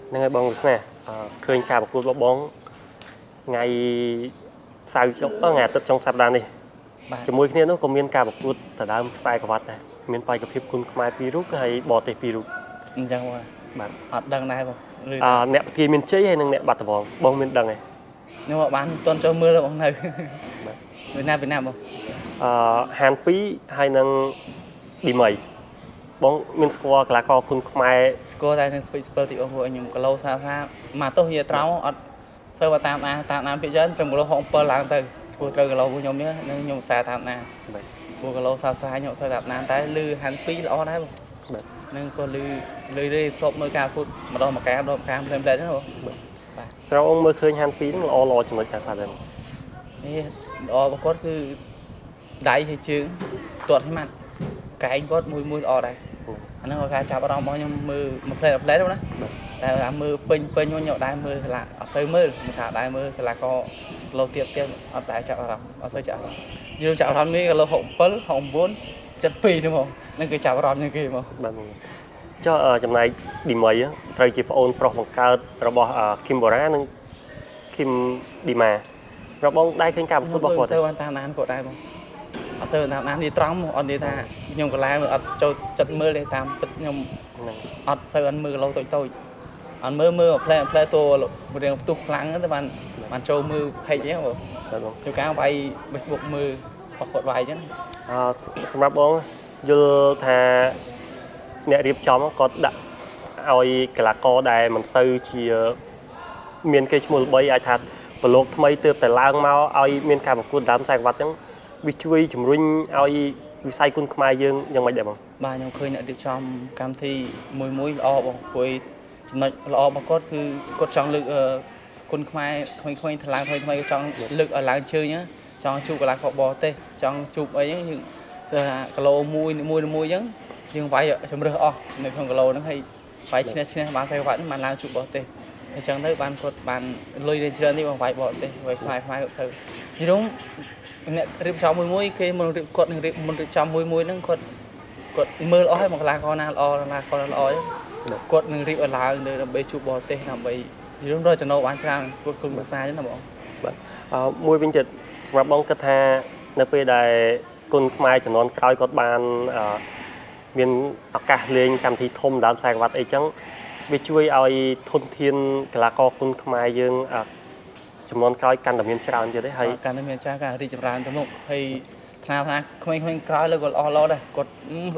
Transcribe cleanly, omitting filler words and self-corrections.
ហ្នឹងហើយបងវាសនាឃើញការប្រកួតរបស់បងថ្ងៃសៅរ៍ចុងថ្ងៃអាទិត្យចុងសប្តាហ៍នេះ បាទ ជាមួយគ្នានោះក៏មានការប្រកួតដណ្ដើមខ្សែក្រវ៉ាត់ដែរមានបេក្ខភាពគុនខ្មែរពីររូបហើយបរទេសពីររូប អញ្ចឹងបង បាទ អត់ដឹងដែរបងឬ អ្នកប្រទានមានជ័យហើយនិងអ្នកបាត់ដំបងបងមានដឹងទេ ខ្ញុំអត់បានតន់ចូលមើលបងនៅ បាទ ពីណាពីណាបង អឺហាន2ហើយនិងឌីមីបងមានស្គាល់កីឡាករគុនខ្មែរ ស្គាល់តែនឹងស្ពេចស្ពិលទីបងព្រោះខ្ញុំគីឡូថាថាមកទោះនិយាយត្រង់អត់សូវว่าតាមដានតាមដានភាគច្រើនត្រឹមគីឡូ67ឡើងទៅព្រោះត្រូវគីឡូរបស់ខ្ញុំនេះនឹងខ្ញុំសារតាមដាន បាទ ព្រោះគីឡូសាសាខ្ញុំអត់សូវតាមដានតែលឺហាន់2ល្អដែរបង បាទ នឹងក៏លឺលឺលឺធ្លាប់មើលការពុតម្ដងម្កាលម្ដងម្កាលផ្លែផ្លែហ្នឹងបងបាទ ស្រោងមើលឃើញហាន2ហ្នឹងល្អល្អចំណុចតែខ្លះដែរបង នេះល្អរបស់គាត់គឺដៃហើយជើងទាត់ឲ្យម៉ាត់កែងគាត់មួយមួយល្អដែរអាហ្នឹងក៏ការចាប់អារម្មណ៍របស់ខ្ញុំមើលមួយផ្លែផ្លែហ្នឹងណាតែថាមើលពេញពេញមកខ្ញុំអត់ដែរមើលកន្លះអត់សូវមើលមិនថាដែរមើលកន្លះក៏គីឡូទៀបទៀបអត់ដែរចាប់អារម្មណ៍អត់សូវចាប់អារម្មណ៍យើងចាប់អារម្មណ៍នេះគីឡូ67 69 72ហ្នឹងហ្មងហ្នឹងគឺចាប់អារម្មណ៍ជាងគេហ្មង បាទបងចុះចំណែកឌីមីត្រូវជាប្អូនប្រុសបង្កើតរបស់គឹមបូរ៉ានិងគឹមឌីម៉ារបងដែរឃើញការប្រកួតរបស់គាត់ ខ្ញុំសូវបានតាមដានគាត់ដែរបងអត់សូវតាមដាននិយាយត្រង់មកអត់និយាយថាខ្ញុំកន្លែងអត់ចូលចិត្តមើលទេតាមពិតខ្ញុំ ហ្នឹង អត់សូវអត់មើលគីឡូតូចតូចអត់មើលមើលផ្លែផ្លែតួរៀងផ្ទុះខ្លាំងទៅបានបានចូលមើល page ហ្នឹងបង បាទបង ជួនកាលវាយ Facebook មើលរបស់គាត់វាយអញ្ចឹង អឺសម្រាប់បងយល់ថាអ្នករៀបចំគាត់ដាក់ឲ្យកីឡាករដែលមិនសូវជាមានគេឈ្មោះល្បីអាចថាប្រឡូកថ្មីទើបតែឡើងមកឲ្យមានការប្រកួតដើមខ្សែក្រវ៉ាត់អញ្ចឹងវាជួយជំរុញឲ្យវិស័យគុនខ្មែរយើងយ៉ាងម៉េចដែរបង បាទខ្ញុំឃើញអ្នករៀបចំកម្មវិធីមួយមួយល្អបងព្រោះចំណុចល្អរបស់គាត់គឺគាត់ចង់លើកគុនខ្មែរក្មេងៗថ្លើមថ្មីៗចង់លើកឲ្យឡើងជើងណាចង់ជួបកីឡាករបរទេសចង់ជួបអីហ្នឹងយើងទៅថាគីឡូមួយមួយមួយអញ្ចឹងយើងវាយជំរើសអស់នៅក្នុងគីឡូហ្នឹងហើយវាយឈ្នះឈ្នះបានខ្សែក្រវ៉ាត់ហ្នឹងបានឡើងជួបបរទេសអញ្ចឹងទៅបានគាត់បានលុយរៀនច្រើននេះបងវាយបរទេសវាយខ្មែរខ្មែរគាត់ទៅយល់អ្នករៀបចំមួយមួយគេមុនរៀបគាត់នឹងរៀបមុនរៀបចំមួយមួយហ្នឹងគាត់ គាត់មើលអស់ហើយមកកីឡាករណាល្អកីឡាករណាល្អអញ្ចឹងគាត់នឹងរៀបឲ្យឡើងទៅដើម្បីជួបបរទេសដើម្បីយល់រកចំណូលបានច្រើនគាត់គុំភាសាអញ្ចឹងណាបង បាទមួយវិញទៀតសម្រាប់បងគិតថានៅពេលដែលគុនខ្មែរជំនាន់ក្រោយគាត់បានអឺមានឱកាសលេងកម្មវិធីធំដើមខ្សែក្រវ៉ាត់អីចឹងវាជួយឲ្យធនធានកីឡាករគុនខ្មែរយើងជំនាន់ក្រោយកាន់តែមានច្រើនទៀតទេហើយ ការនេះមានចាស់ការរីកចម្រើនទៅមុខហើយថ្នាថ្នាក្មេងៗក្រោយលើក៏ល្អល្អដែរគាត់